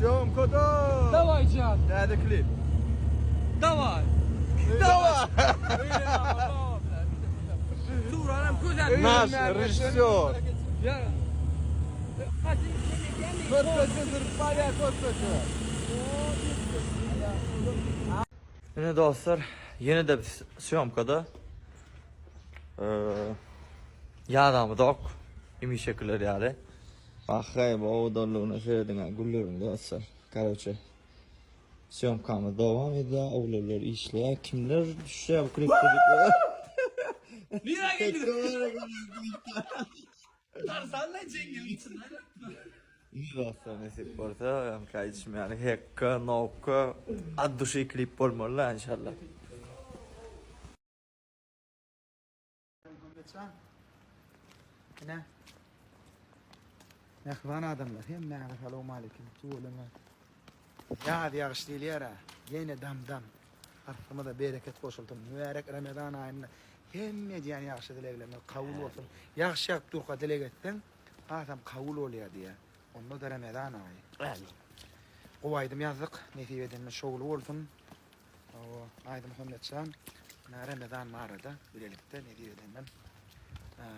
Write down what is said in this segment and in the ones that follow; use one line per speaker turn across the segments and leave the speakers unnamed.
Sýomkada.
Daway jan.
Täze klip.
Daway. Daway.
Naş režissýor. Ine dostlar, ýene-de biz sýomkada. Ýadamyzok, hemişekiler ýaly. Ahaý, bu owadanlygyna serediň-ä gülleriň dostlar. Karoçe, sýomkamyz dowam edýär, oglanlar işleýär. Kimler düşýär bu klipde diýip.
Nirä geldiň? Tarzanla jeňňeliň içinden.
Dostlar nesip bolsa, ýaňky aýdyşym ýaly hekka, nokka, at duşi klip bolmaly-da inşallah.
Ine. Mähriban adamlar, hemmäňize salowmaleýkim. Tüweleme. Ýaz ýagyş diýilýär-ä. Ýene dam-dam. Artyrma-da bereket goşulsyn. Mübärek Remezan aýynda hemme edýän ýagşy dileglerimiz kabul bolsun. Ýagyş ýagyp durka dileg etseň, hasam kabul bolýar diýýär. Onda-da Remezan aýy. Amin. Gowy aýdym ýazdyk. Nesip edende şowly bolsun. Hawa, Aýdymuhammetjan, ine Remezan barada bilelikde nesip edenden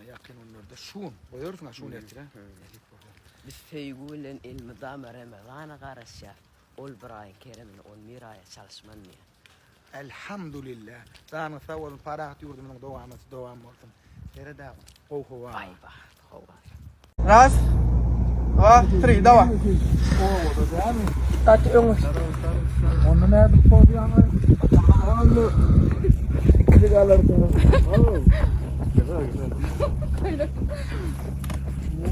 ýakyn günlerde şu gün goýarsyň-a şu gün ertire nesip bolsa.
Biz söýgi bilen elmydama Remezana garaşýas. Ol bir aýyň keremini on bir aýa çalyşman diýýär.
Elhamdulillah. Janyňyz sag bolsun, parahat ýurdumyzyň dowamaty dowam bolsun. Seret-ä gowy howa.
Baý bagt howa.
Raz, dva, tri, daway. Gaty öňe.
Onda nädip bolýaňy? Ikilik alardyň.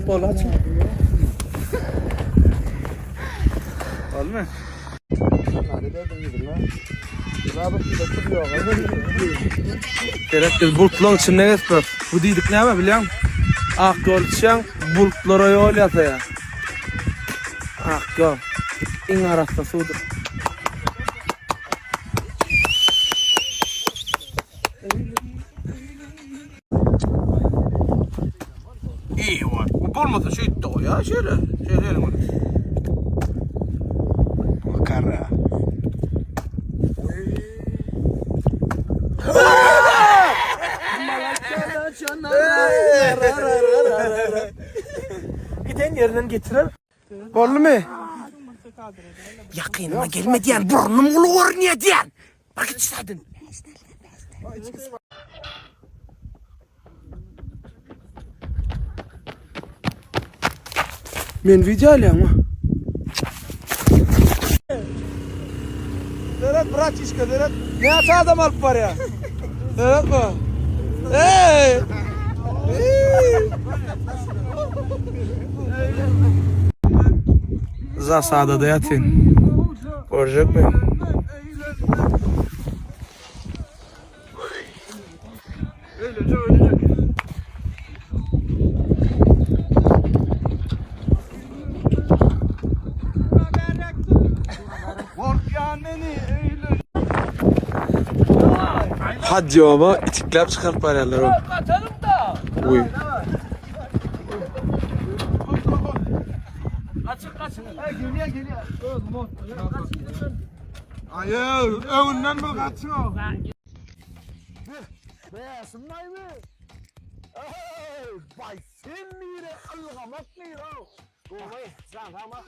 Bolaç. Olmy?
Gerek biz bultlaryň içinde gezip Bu diýdik näme bilýäň? Ak ýol içýäň, bultlara ýol ýasaýar. Ak ýol iň arassa suwdur. Eýwa, bu bolmasa şeýtdi goýa şeýle. Şeýle eliň.
Makara.
Giden ýerinden getirer. Boldumy? Ýakynyma gelme diýen, burnum uly görünýär diýen. Bar git şu taýdan. Men wideo alýan wa. Seret bratişka seret. Näçe adam alyp barýar? Seret bu. Ey! Zasadada ýatyn. Görjekmi?
Öylece öylece. Korkyan beni öyle.
Hadýoma itikläp çykaryp barýarlar ol. Uý.
Aý, öňünden bir gaçyň.
Bäşim daýy. Eý, baý sen nire ylgamak nire?
Gowy, jan sagma.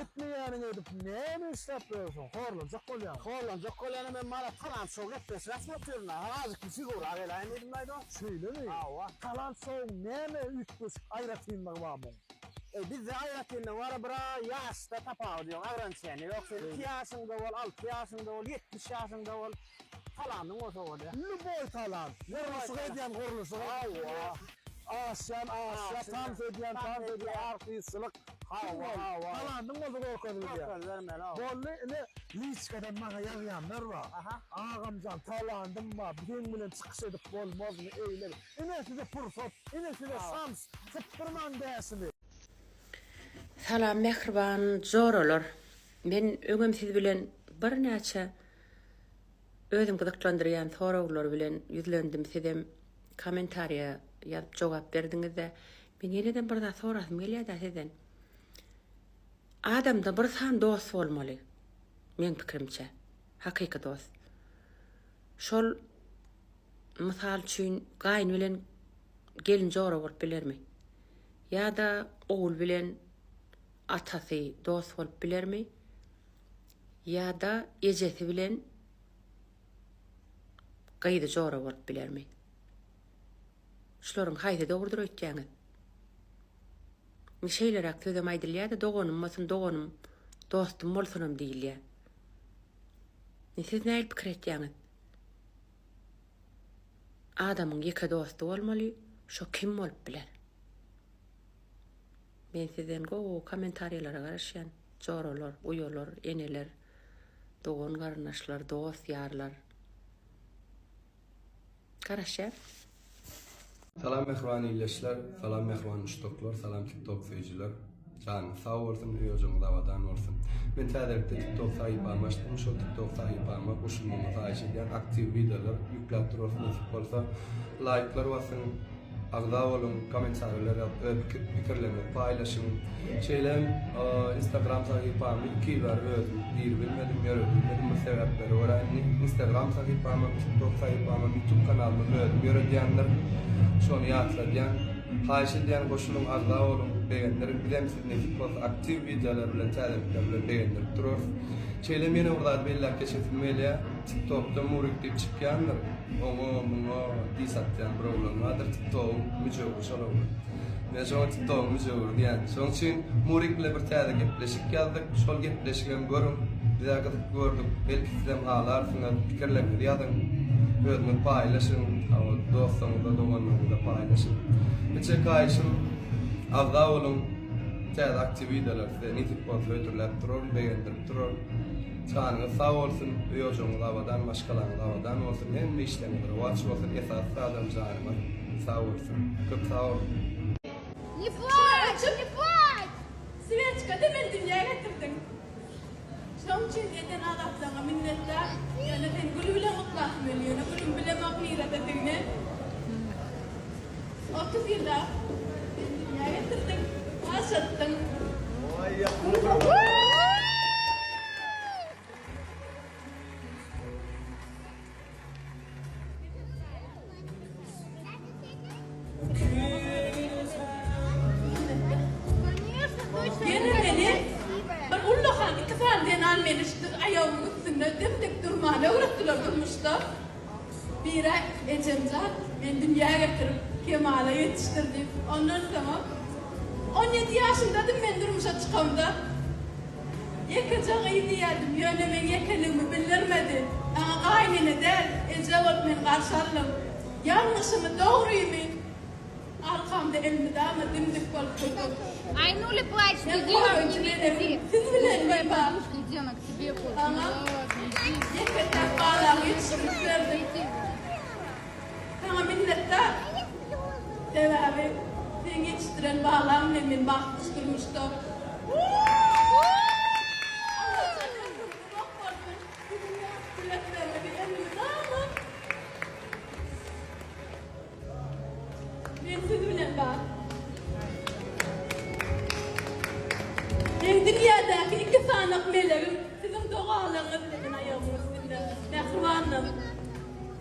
Etmeýäniňi edip näme işläp ýörsüň? Horlanjak bolýaň.
Horlanjak bolýanam men mala talant şou gepleşik açyp otyryn-a. Azajyk bir figura geläýin diýdim daýza.
Şeýlemi?
Hawa.
Talant şouň näme üýtgeşik aýratynlygy bar muň?
Eý, bizde aýratynlygy bar-a, bir-a ýaşda tapawudy ýok, ograniçeniýa ýok. Sen iki ýaşyňda bol, alty ýaşyňda bol, 70 ýaşyňda bol. Talandyň bolsa bolýar.
Lýuboý talant. Gurluşyk edýän gurluşyk
Hawa.
Aşýan aşýar, tans edýän tans edýär, artistçilik.
Hawa, hawa.
Talandyň bolsa görkezilýär.
Görkezibermeli, hawa.
Boldy, ine liçkadan maňa ýazýanlar bar.
Aha.
Agamjan talandym bar, seň bilen çykyş edip bolmazmy, eýle. Ine size pursat, ine size şans. Sypdyrmaň bäşimi.
Salam mähriban joralar. Men öňem siz bilen birnäçe Özüm gyzyklandyrýan soraglar bilen ýüzlendim sizem kommentariýa ýazyp jogap berdiňizde men ýenedem bir zat sorasym gelýädä sizden. Adamda bir sany dost bolmaly. Meň pikirimçe. Hakyky dost. Şol mysal üçin gaýyn bilen gelin jora bolup bilermi? Ýa-da ogul bilen atasy dost bolup bilermi? Ýa-da ejesi bilen gyzy jora bolup bilermi? Şularyň haýsy dogrudyr öýtýäňiz? Indi şeýleräk sözem aýdylýar-da, doganym bolsun, doganym dostum bolsunam diýilýär. Indi siz nähili pikir etýäňiz? Adamyň ýeke dosty bolmaly, şo kim bolup biler? Men sizden gowy kommentariýalara garaşýan. Joralar, uýalar, eneler, dogan garyndaşlar, dost ýarlar. Garaşýan.
Salam mähriban ildeşler, salam mähriban muşdaklar, salam tiktok söýüjiler. Janyňyz sag bolsun, öý ojagyňyz abadan bolsun. Men täzelikde tiktok sahypamy açdym, şol tiktok sahypama goşulmagyňyzy haýyş edýän, aktiw wideolar ýükläp durarys nesip bolsa. Laýklar basyň. Agza boluň, kommentariýalar ýazyp öz pikirleriňizi paýlaşyň. Şeýle hem Instagram sahypamy 2 ýyl bäri özüm giribilmedim, ýöredilmedim bir sebäplere görä. Indi Instagram sahypamam, TikTok sahypamam, YouTube kanalymam özüm ýöredýändir. Şony ýatladýan. Haýyş edýän goşulyň, agza boluň, begendirin. Bizem sizi nesip bolsa aktiw wideolar bilen, täzelikler bilen begendirip durarys. Şeýle hem ýene bir zady belläp geçesim gelýär. TikTokda Murik diýip çykýandyr. Oňa muňa diss atýan bir oglan bardyr tiktogyň müjewüri şol oglan. Men şoňa tiktogyň müjewüri diýýän. Şoň üçin Murik bile bir täze gepleşik ýazdyk. Şol gepleşigem görüň. Bizä gyzykly gördük. Belki sizem halarsyňyz. Pikirleriňizi ýazyň. Özüňiz paýlaşyň. Hawa dostlaryňyza doganlaryňyza paýlaşyň. Niçek haýyşym agza boluň. Täze aktiw wideolar size nesip bolsa hödürläp duraryn, begendirip duraryn. Janyňyz sag bolsun, öý ojagyňyz abadan, maşgalaňyz abadan bolsun, hemme işleriňiz rowaç bolsun, esasy zadam janyňyz sag bolsun. Köp sag boluň.
Ne plaç, ne plaç! Sweçka-da meni dünýä getirdiň. Şoň üçin eden azatlygyňa minnetdar. Ýöne seni gül bilen gutlasym geldi, ýöne gülüm bilemok nirededigini. 30 ýyllap meni dünýä getirdiň, ýaşatdyň. Ýene meni bir ullakan iki sany zenan meni şu aýagymyň üstünde dim-dik durmany öwretdiler durmuşda. Biri ejemjan meni dünýä getirip kemala ýetişdirdi. Ondan soňam 17 ýaşymdadym men durmuşa çykamda. Ýekeje gyz diýerdim, ýöne meň ýekeligimi bildirmedi. Maňa gaýynene däl, eje bolup meni garşy aldyň. Ýalňyşymy, dogrymy arkamda elmydama dim-dik bolup durduň.
Aýnuli plaç
Men goraýjy melegim, siz bilen wepa. Saňa ýeke-täk balamy ýetişdirip berdim. Saňa minnetdar. Sebäbi seň ýetişdiren balaň bilen men bagtly durmuşda. Allajan ömrüň uzak bolsun. Siziň ýagty dilekleriňizi elmydama Men siz bilen bar. Meň dünýädäki iki sanak melegim siziň dogalaryňyz bilen aýagymyň üstünde. Mähribanym.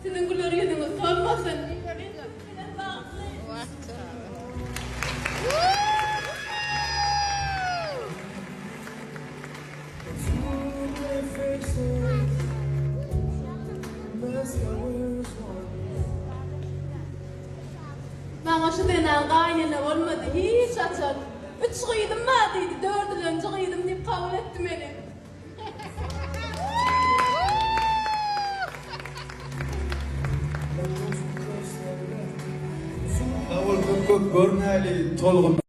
Siziň güler ýüzüňiz solmasyn. Men siz bilen bagtly. Maňa şu zenan gaýynene bolmady hiç haçan. Üç gyzym bar diýdi, dördülenji gyzym diýip kabul etdi meni.
Sag bol köp köp görmäli tolgun.